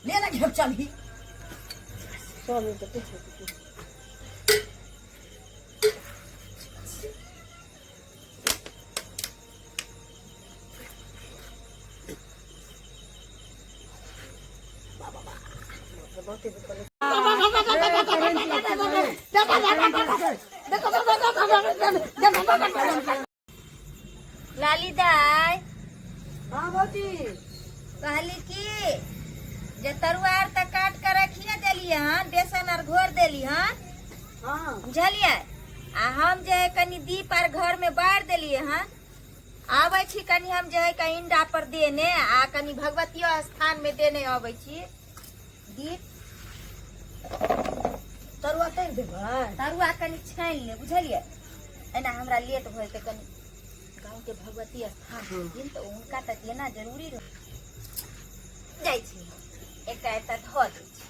ले ना घेप चलही। सब मिलके पूछो। लाली दाई। हाँ भौजी। कहली की जे तरुआ आर तऽ काट के रखिए देलियै हन, बेसन आर घोर देली हन। हाँ। बुझलियै? आ हम जे है कनी दीप आर घर में बारि देलियै हन। आबै छी कनी हम जे है कहीं इंडा पर देने आ कनी भगवतियो स्थान में देने अबै छी दीप। तरुआ तरि देबै? तरुआ कनी छानि ले, बुझलियै? एना हमरा लेट भऽ जेतै। कनी गाँव के भगवती स्थान छथिन तऽ हुनका तऽ देना जरूरी रहै। जाइ छी हम, एकटा एतऽ धऽ दै छी।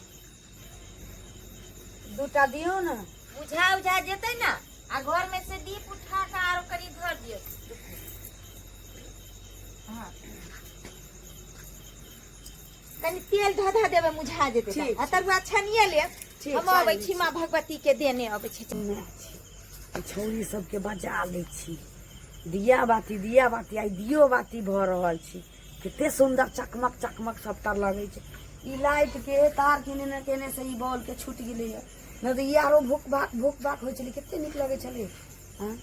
दूटा दियौ ने। बुझा उझा जेतै ने आ घर में से दीप उठा कऽ आरो कनी धर दियौ। हाँ, कनी तेल धऽ धऽ देबै, मुझा जेतै। ठीक। आ तरुआ छानिए लेब। ठीक, हम अबै छानि छी, माँ भगवती के देने अबै छी। ई छौड़ी सबके बजा लै छी। दिया बाती, दिया बाती, आइ दियो बाती भऽ रहल छी। कते सुन्दर चकमक चकमक सबटा लगै छै। ई लाइट के तार केने ने केने से ई बॉल के छूटि गेलैया, नहि तऽ ई आरो भूक भाक भूक भाक होइ छलै, कते नीक लगै छलै। हँ,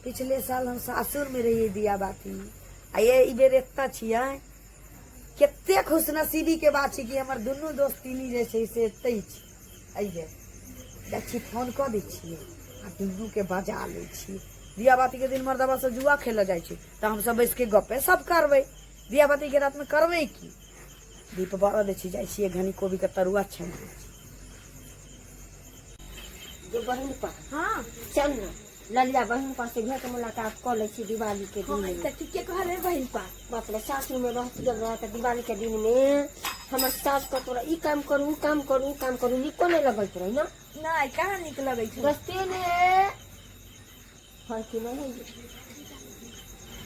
पिछले साल हम सासुर मे रहियै दिया बाती मे, आ ये ई बेर एतऽ छियै। कते खुशनसीबी के बात छै कि हमर दुनू दोस्तिनी जे छै से एतै छै। एहि बेर जाइ छी, फोन कऽ दै छियै आ दुनू के बजा लै छियै। दिया बाती के दिन मर्दबा सब जुआ खेलऽ जाइ छै तऽ हमसब बैस के गप्पे सब करबै। दिया बाती के रात मे करबै की? दीप बारऽ दै छी, जाइ छियै घनी कोबी के तरुआ छानि दै छी। जे बहिन पा। हाँ। चल ने ललिया बहिन पास से भेंट मुलाकात कऽ लै छी दिवाली के दिन में। तऽ ठीके कहले बहिन पा। बाप रे, सासुर में रहती जब रह तऽ दिवाली के दिन में हमर सास कहत रहे ई काम करू, ऊ काम करू, ऊ काम करू, नीको नहीं लगैत रहे ना। नहि, कहाँ नीक लगै छै। बसते ने हर की नहीं है।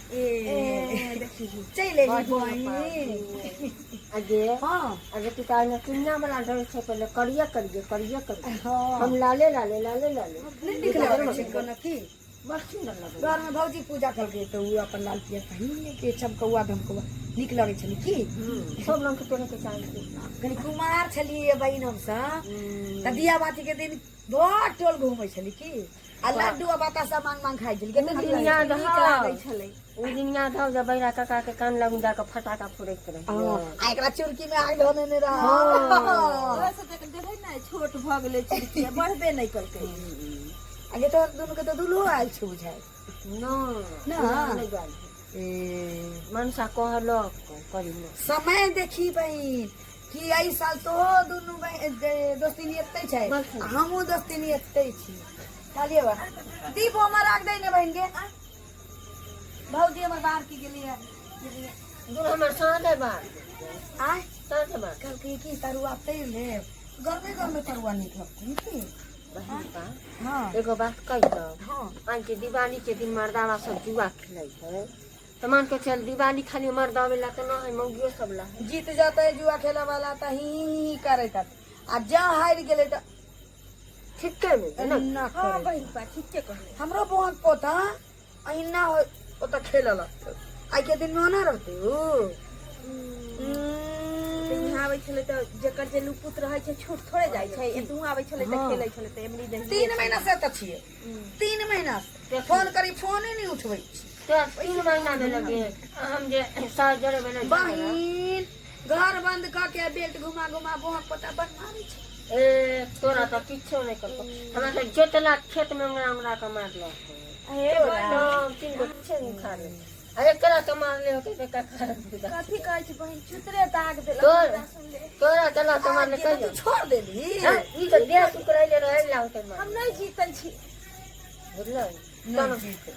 ए, चलि एली बहिन। अगे। हाँ। अगे तू कहने चुन्ना वाला ड्रेस छै, पहिले करिए करिए करिए करिए। हाँ। हम लाले लाले लाले लाले। नहि नीक लगै छै कोनो की? बड़ सुंदर लगै। घर में भौजी पूजा करके तऽ ओ अपन लाल पियर पहिने के चमकौआ धमकौआ नीक लगै छलै की? सब रंग के पहिरे के चाही छै। कनि कुमार छलियै बहिन हमसब तऽ दिया बाती के दिन भर टोल घूमै छली की, आ लड्डू आ बतासा मांग मांग खाइ छली। कते ओ नीक दिन याद नीक हौ। लागै छलै। ओ दिन याद हौ जब बैरा काका के कान लग जाके फटाका फोड़ैत रहे। आ एकरा चुरकी में आग धऽ नेने रह। तोरा सबके देखै ने छोट भऽ गेलै चुरकी, बढ़बे नहि केलकै। आगे तोहर दुनू के तऽ दुल्हो आयल छौ बुझाइ। ना। ना। नहि गेल। ए। मनसा कहलक करी ने। समय देखी बहिन कि एहि साल तो दुनू दोस्तिनी एते छै, आ हमहूँ दोस्तिनी एते छी। कहलियै बा दीप हमर राख दै ने बहिन के। भौजी हमर बाहर की गेलियै? दूर हमर साँझे बार। आय। साँझे बार। कहलकै कि तरुआ तैर लेब, गरमे गरमे तरुआ नीक लगतै की? बहिन बा। हाँ। एगो बात कहि दऽ। हाँ। आज जे दिवाली के दिन मर्दावा सब जुआ खेलै छै तऽ मान के चल दिवाली खाली मर्दावे ला तऽ न है, मौगियो सब ला है। जीत जतै जुआ खेले वाला तऽ ही ही ही करैत हत, आ जँ हारि गेलै तऽ ठीके में ना। एना हाँ करैत। बहिन पा, ठीके कहले। हमरो बहन पोता अहिना हो ओतऽ खेलऽ लगतै। आइ के दिन में ओना रहतै उ। तऽ यहाँ आबै छलै तऽ जकर जे लुपुत रहै छै छूट थोड़े जाइ छै। एतहु आबै छलै तऽ हाँ। खेलै छलै तऽ एमनी दही। 3 महीना से तऽ छियै, 3 महीना से फोन करी, फोने नहि उठबै छी। तो 3 महीना में लगे हम जे सास जरे भेलै। बहिन घर बंद कऽ के बेल्ट घुमा घुमा बोहक पोता बड़ मारै छै। ए, तोरा तऽ किछो नहि करतो, हमरा तऽ जोतला खेत में उंगरा उंगरा के मारलक। हे। तब तीन गो छै उखाड़ले, आ एकरा के मारले होते तऽ ककरा? कथी कहै छै बहिन, छुतरे दाग देलक। तोर हमरा सुनले। तोरा चला के मारले। आगे तऽ कहियो तू छोड़ देली। हँ, ई तऽ देह सुकराइले रहै ला होते मार। हम नहि जीतल छी। बुझलै? नहि जीते।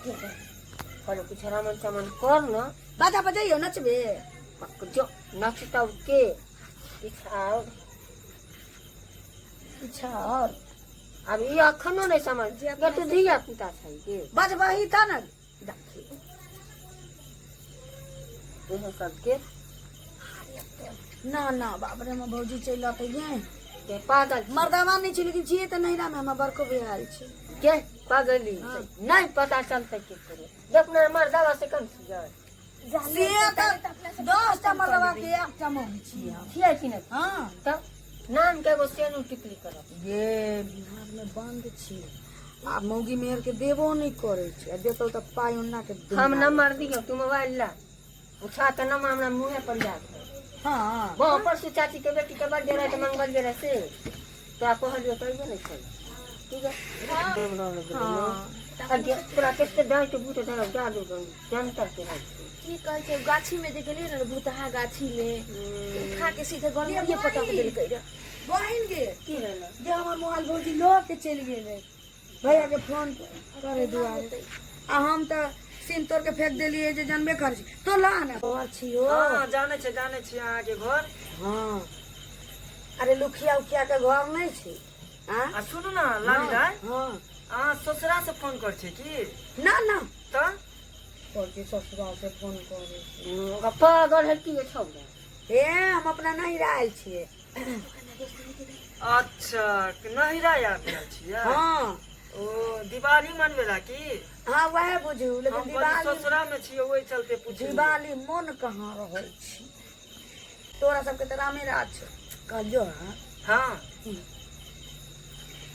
ठीक है, कहलो कुछ रमन चमन कर न। बाजा बजैयो, नचबे। जो नचतौ के किछु आओर। अच्छा और आब ई अखनो नहि समझ गे, तू धिया पुता छै के। बजबही तऽ ने देखी। इहे सबके ना ना बाप रे, हमर भौजी चलि अतै गे। के पागल मर्दावा नहि छै, लेकिन छियै तऽ नैहरामे, हमर बड़को भैया आयल छै। के पागली नहीं पता चलते के करे देख ना, मर्दावा से कम छियै। से तऽ 10टा मर्दावा के एकटा मौगी छियै हम। छियै कि नहि? हँ। तब नाम के एगो सेनु टिकली करत। गे, बिहारमे बन्द छी आ मौगी मेहर के देबो नहि करै छै, आ देतौ तऽ पाइ ओन्ना के दुन्ना। हम नंबर दियौ, तू मोबाइल ला, उठा के नंबर हमरा मुँहे पर याद है। हँ। वो परसू चाची के बेटी के बर्थडे रहे, तऽ मंगल जे रहे से तोरा कहलियौ तऽ अइबे नहि करै। ठीक है, आ गे, तोरा कते डाँट बूट धरब जादू जंतर के रहै छै। की कहै छै, गाछी में जे गेलियै ने, भूतहा गाछी में उठा के सीधे गरमैये पटक देलकै रे। बहिन गे। की भेलै? जे हमर मोबाइल भौजी लऽ के चलि गेलै भैया के फोन करे दुआरे, आ हम तऽ सिम तोड़ के फेंक देलियै, जे जानबे करै छी तो ला ने घर छियो। हँ, जानै छै, जानै छी अहाँके घर। हँ, अरे लुखिया उखिया के घर नहि छै आँ? आ सुनू ने लाली दाइ। हँ। अहाँ ससुरा से फोन कर छै की? ना ना। तऽ कहै ससुराल से फोन करै छै। ओकरा पागल है की छौड़ा? हे, हम अपना नैहरा आयल छियै। अच्छा, नैहरा आबि गेल छियै? हँ। ओ दिवाली मनबे ला की? हँ, वएह बुझू, लेकिन हम कहली दिवाली ससुरा में छियै, ओहि चलते पुछलियै। दिवाली मन कहाँ रहै छी, तोरा सबके तऽ रामे राज छौ। कहलियो हँ। हँ।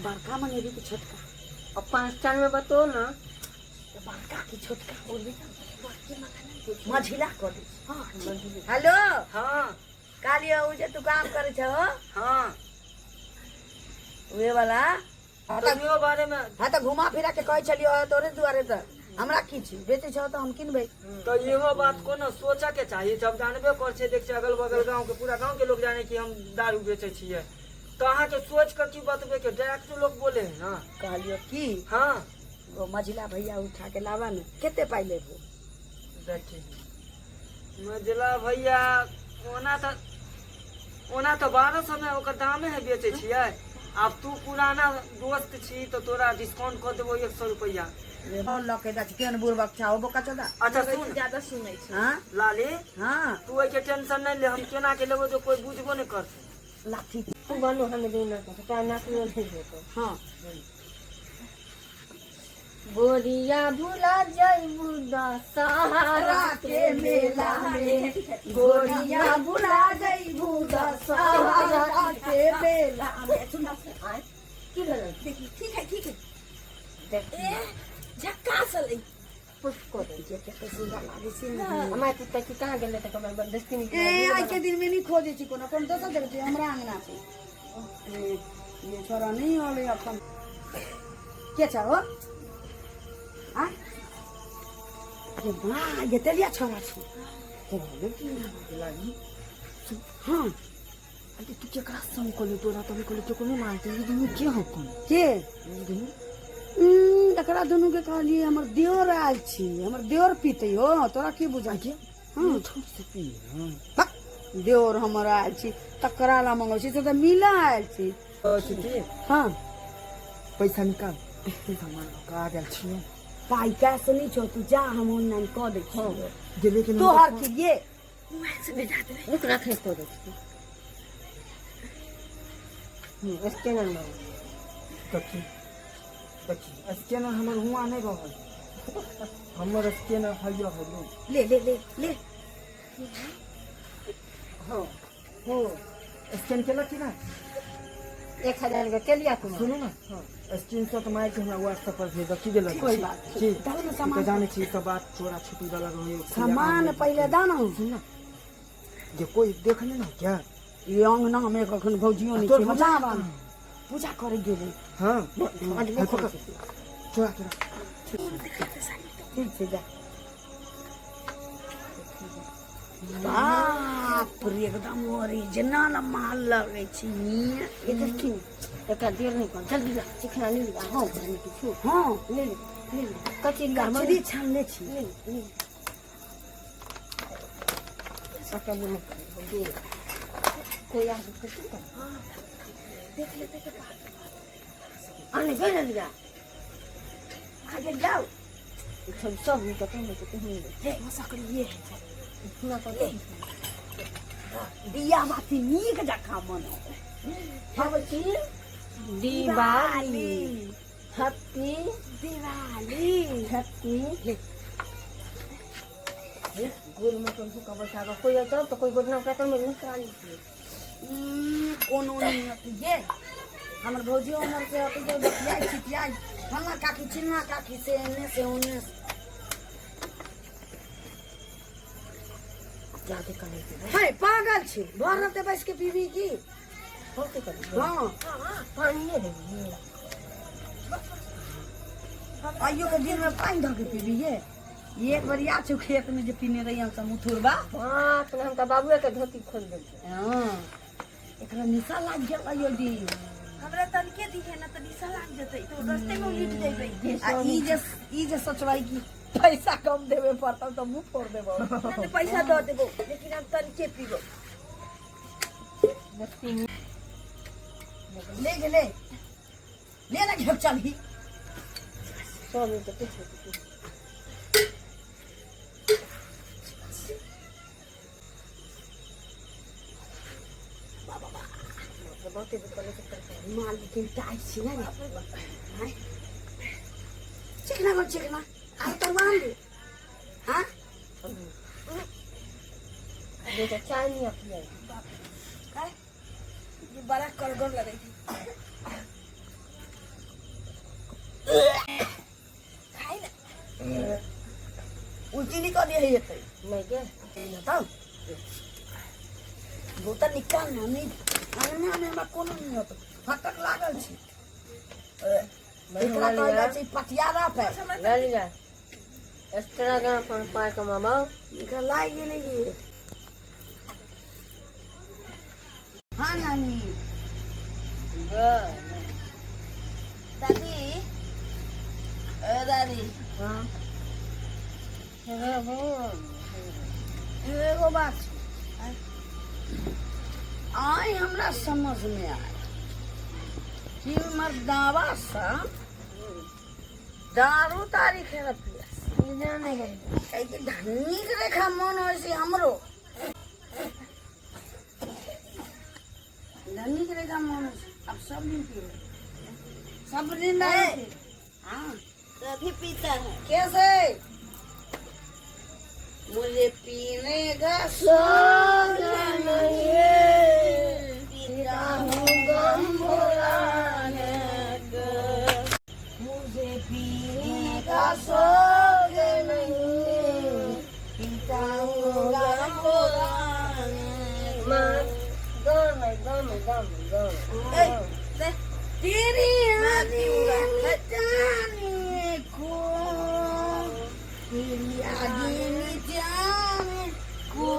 बड़का मनेबी कि छोटका? अब 5 साल में बतो ना। बड़का कि छोटका? बोलबी मझिला कऽ दै छी। हँ, ठीक। हेलो। हँ। कहलियो ओ जे तू काम करै छहो, हँ। उहे वाला। तऽ इहो बारे में हँ, तऽ घुमा फिरा के कहै छलियो तोरे दुआरे, तऽ हमरा की छी, बेचै छहो तऽ हम किनबै। तऽ इहो बात कोनो सोचऽ के चाही। जब जानबे कर छै, देख छै अगल बगल गाँव के, पूरा गाँव के लोग जाने कि हम दारू बेचै छियै, तऽ अहाँके सोच के की बतबे के, डायरेक्ट लोग बोले है ना। कहलियो की, हँ। ओ मझिला भैया उठा के लावा ने, कते पाइ लेबो? देखी मझिला भैया, ओना तऽ 1200 में ओकर दामे है, बेचै छियै। आब तू पुराना दोस्त छी तऽ तोरा डिस्काउंट कऽ देबो 100 रुपैआ। लऽ के जाइ छी, केहन बुड़बक छा ओ बोका चोदा। अच्छा सुन। ज्यादा सुनै छै। हाँ। लाली। हाँ। तू ओहिके टेंशन नहि ले, हम केना के लेबो जो कोई बुझबो नहि करतै। लाठी। तू बनो, हम देना तो नाक में नहीं देतो। हाँ। गोरिया भुला जाइबू दशहरा के मेला में, गोरिया भुला जइबू दशहरा के मेला में। सुन। की भेलै? देखी, ठीक है, ठीक है। देख। ए, झक्कास अलै। पुष्प को दे। जे कते सुन्दर लागै छै ने। हमारे कुत्ता की कहाँ गेलै तऽ कमर दस्ती। ए, आइ के दिन में नहीं खोजै छी, कोनो कोनो दोसर जगह छै, हमरा अंगना छै। ए, ये छोरा नहीं होले अखन। के छ हो? आ ये माँ, ये तेलिया छोरा छै। लाली। हाँ। अरे तू केकरा संग कहली? तोरा तऽ हम कहली केकरो नहि मानते, ई दुनू के हौ कोन? के? ई दुनू। एकरा दुनू के कहलिए हमर देवर आयल छी, हमर देवर पीते हो, तोरा की बुझाइ छै? हाँ। से पी हँ। बक, देवर हमर आयल छी, तकरा ला मंगल छी, से तऽ मिला आयल छी। की? हाँ। पैसा निकाल, सामान लऽ कऽ आ गेल छियै। पाइ कैश नहि छौ, तू जा, हम ऑनलाइन कऽ दै छियौ। गेलै कि? तोहर की ये? मोबाइल से भेजा देबै। रुक, रखे को दे। स्कैनर मांग। देखी देखी, स्कैनर हमर हुआँ नहि रहल, हमर स्कैनर हैया हलो। ले ले ले ले। हाँ हो। स्कैन केलक कि नहि? 1000 रुपया के लिया तुम। सुनू ने, स्क्रीन शॉट मारि के हमरा व्हाट्सएप पर भेज दऽ की गेलक। कोई बात की दाऊ ने तू सामान। तऽ जानै छी सब बात चोरा छुपी वाला रहै। सामान पहिले दा न। सुन ने, जे कोई देख ले ना क्या? ई अंगना में कखन भौजियो नहि तोर छै। भौजी मजा आबा पूजा करे गेलै। हाँ, पकड़, चोरा चोरा। ठीक छै, जा। बाप रे, एकदम ओरिजिनल माल लगै छै। ये देखी, एकरा देर नहीं कर, जल्दी ला, चिकना ले लिया। हाँ, घर में किछु। हँ। ले ले ले ले, कचरी लिया। कचरी छानले छी। ले ले ले, पकड़ ले, दे कोई आ के कर। देख लेते के बाद। आने गए लिया। आगे जाओ। सब सब निकलते हैं तो कहीं हे, मसकड़ी ये है। इतना कर। दिया बाती नीक जकाँ मनबै। Happy Diwali, happy Diwali, happy. गोल में तुमको कबर सागा कोई आता तो कोई गोदना का तो मैं करा ली। कोनो नहि होतै ये हमर भौजियो हमर से होतै जे बतियाइ छितियाइ फल्लाँ काकी चिल्लाँ काकी से एने से ओने से। जादे करे के है पागल छी भर रहते बैस के पीबी की। बहुते करे। हाँ पानी नहीं देबी। आइयो के दिन में पानि धऽ के पीबी ये। एक बेर याद छौ खेत में जे पीने रही हमसब मुथुरबा? हाँ तो हम तो बाबुए के धोती खोल देल। हाँ एकरा निशा लागि गेल आइयो दिन। हमरा तनके दिहे ना तऽ निशा लागि जेतै तऽ रस्ते में उलटि जेबै। आ ई जे सोचबै कि पैसा कम देबे पड़तौ तऽ मुँह फोड़ देबौ। ना तऽ पैसा दऽ देबो लेकिन हम तनके पीबो। ले गेले ले ना घेप चलही। 100 मिनट के बहुते माल लेकिन टाइट छी ने रे। आँय? चिकना गोल चिकना आइ तरुआ आन दे। हाँ बेटा चाय नहीं पिया। ये बड़ा कड़गर लगै छै। खाइ ना। उल्टी नहीं कर दिए हेतै। नहीं के बताउ बोतल निकाल ना नहीं अंगना में हमरा कोनो नहीं होत फटक लागल छै। एकरा कहल जाइ छै पटियाला पे। ले लिया एक्स्ट्रा गाम पर पाय कमाबो। एकरा लागि गेलै ये। हाँ नानी। दादी ए दादी। हाँ एगो बात छै आइ हमरा समझ में आयल कि मर्दावा सा दारू तारी खेला पिया काहेकि धनिक रेखा मन होइ छै हमरो धनिक रेखा मन होइ छै। अब सब दिन पीबै सब दिन दारू पीबै। हाँ अभी पीता है कैसे मुझे पीने का शौक नहीं है, पीता हूँ गम भुलाने को। मुझे पीने का शौक नहीं, पीता हूँ गम भुलाने को। गाम गाम गाम गाम। दे तेरी आदि मिटाने को, तेरी आदि मिटाने को।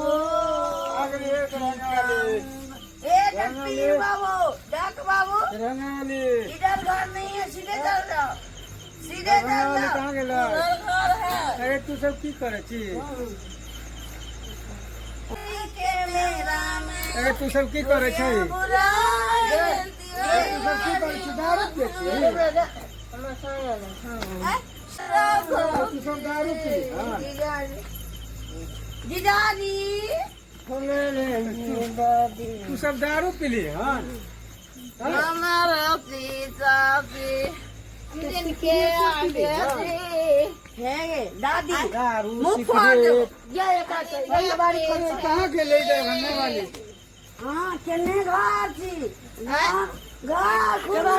ए डॉक्टर बाबू, डॉक्टर बाबू रंगाली इधर घर नहीं है, सीधे चल जाओ, सीधे चल रंगाली जाओ। कहाँ गेलै? उधर घर है। अरे तू सब की करै छी? के मेरा में अरे तू सब की करै छी? बुरा अरे तू सब की करै छी? दारू पियै छी? हमरा साया हाँ तू सब दारू पी? हाँ जीजाजी तू सब दारू पीली? हाँ हमारा पीता पी जिनके आगे हे दादी दारू मुँह फोड़ देबो। सिगरेट। या एक बारी अरे कहाँ गेलै दरभंगा वाली? हाँ केने घर छी घर घर खुला।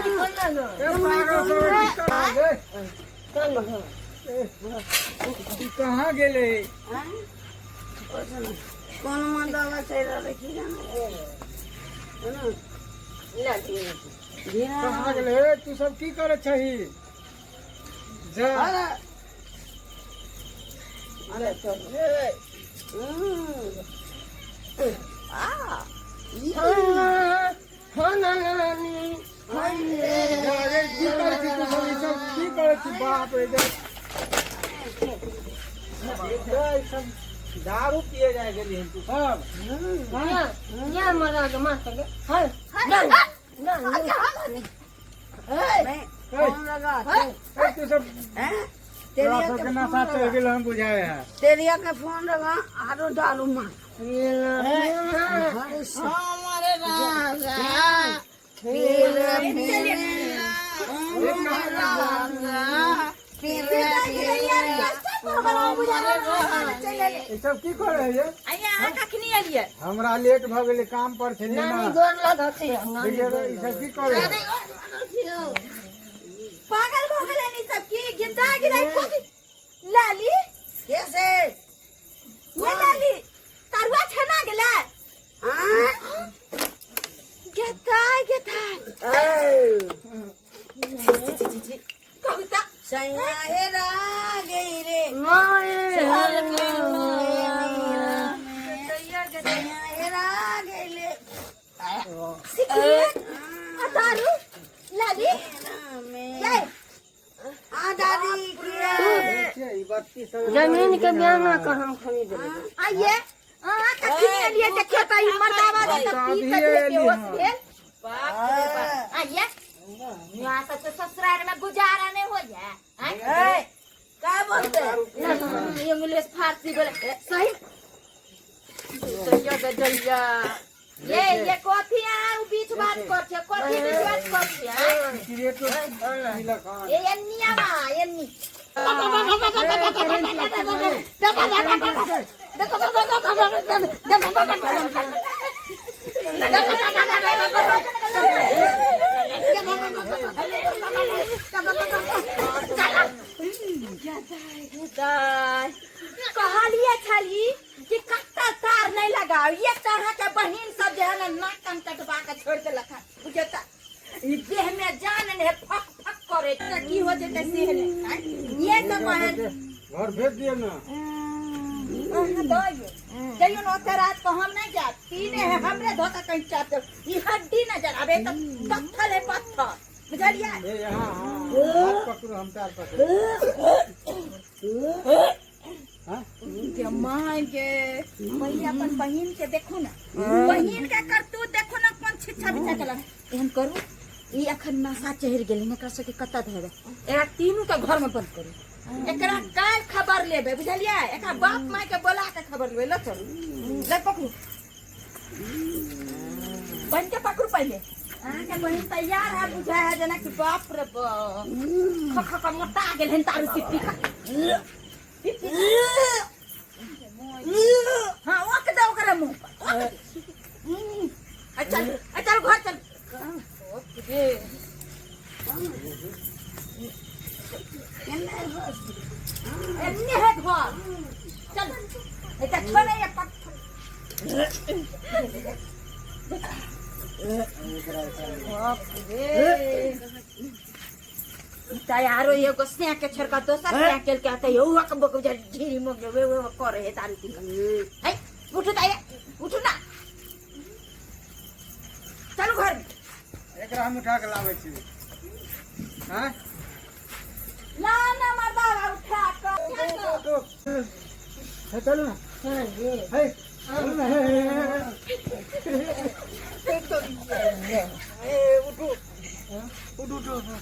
ए पागल सब की कहाँ गे? ई कहाँ गेलै? कोन मर्दावा चलि रहलै की जाने है ना? धीरा कहाँ गेलै? ए तू सब की करै छही? जा अरे अरे चल आ ई अरे की करै छी तू सब? ई सब की करै छी? बाप रे जा ई सब दारू पिए जाय गेली हन तू सब? हाँ या मरा के मार के हल ना ना नहीं फोन लगा ए तू सब हैं तोरा तेरिया सबके के नशा फोन चढ़ि लगा गेल हम बुझाए है। तेरिया के फोन लगा आरो दारू मार। अरे ई सब की कर रहे है? अहाँ कखनी एलियै? हमरा लेट भऽ गेलै, काम पर छलियै नानी ना। गोर लगत है नानी। देखियौ ई सब की कर रहे? पागल भऽ गेलै ई सब की गिरदा गिराई खोजी। लाली के से? ये लाली तरुआ छना गेलै। गेता गेता कहू तऽ। सैया हेरा गई रे, सैया हेरा गई। सिखिए दारू लाली ले। आ दादी किया? ई बत्ती सब जमीन के बयाना कर हम खरीद लेबै। आइए, अहाँ कखनी एलियै? देखियौ तऽ ई मर्दाबा जे तऽ पी कऽ जे बेहोश भेल। बाप रे बाप। आइए, यहाँ सबके ससुराल में गुजारा नहीं हो जाए? ए, का बोलते? इंग्लिश फारसी बोले सही। ये कथी अहाँ उ बीच बात कर छै? कथी बीच बात कर छै? सिगरेटो पीलक हन। ये एन्नी आवा एन्नी। कहलिए छली कि कत्ता तार नहीं लगाओ, ये तऽ अहाँके बहिन सब जे है ने नाक कान कटवा के छोड़ि देलक हन। बुझियौ तऽ ई देह में जान नहि है, फक फक करे तऽ की हो जेतै से नहि आँय? ये तऽ बहन घर भेज दियौ ने। अहाँ दऽ अइयौ, जइयौ ने। ओते रात को हम नहीं जायब। पीने है हमरे धोखा कहीं चाप देब। ई हड्डी नजर आबे तऽ पत्थर है पत्थर, बुझलियै? ए यहाँ, हाँ, हाथ पकड़ू, हम पैर पकड़ू। हाँ? के माय के, पहिले अपन बहिन के देखू ने, बहिन के करतूत देखू ने, कोन छिच्छा बिछा केलक। एहन करू, ई अखन नशा चढ़ि गेलै ने, एकरा सबके कतऽ धेबै? एकरा तीनू के घर में बंद करू। एकरा काल्हि खबर लेबै, बुझलियै? एकरा बाप माय के बोला के खबर लेबै। ल चलू, ले पकड़ू बहिन के, पकड़ू पहिले। अहाँके बहिन तैयार है, बुझाय है जेना कि बाप रे बाप, ख ख ख मोटा गेल हन तारू सिट्टी खा। हाँ, ओक दे ओकरा मुंह पर, ओक दे। आ चल, आ चल, घर चल। ओक दे। एन्ने है घर, चल। एता छोड़े ये पत्थर। बाप रे, तैयारो एगो सेक के छोड़का दोसर सेक के के आता यो वक बक झिरी मोग वे वे करे है तारू पी। है उठू ताया, उठू ना, चलू घर में। एकरा हम उठा के लाबै छी। हाँ? ला ना मर्दावा उठा कर। हे चलू ना, हे चलू ना, हे हे, हे, हे, उठू उठू उठू उठू,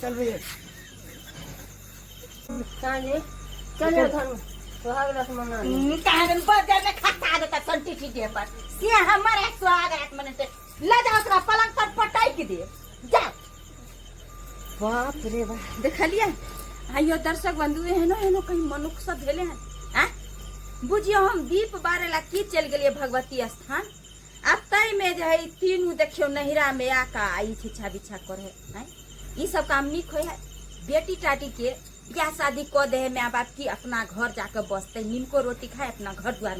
चल भैया। साँझे चलिए घर में सुहाग रात मना ले। कहाँ दिन बाजार में खसा देता संटी ठीके पर से हमर एक सुहाग रात मनते। ले जाओ ओकरा पलंग पर पटैक दे जाओ। बाप रे बाप, देखलियै आइयो दर्शक बंधु, एहनो एहनो कहीं मनुष्य सब भेले हन? आ बुझियौ, हम दीप बारे ला की चलि गेलियै भगवती स्थान, आ ताहिमे जे है तीनू देखियौ नैहरा में आके आ ई छिछा बिछा करे है। ई सब काम नीक होइ है? बेटी टाटी के बियाह शादी कऽ दे है माय बाप की अपना घर जाके बसते, नीमको रोटी खाए, अपना घर द्वार।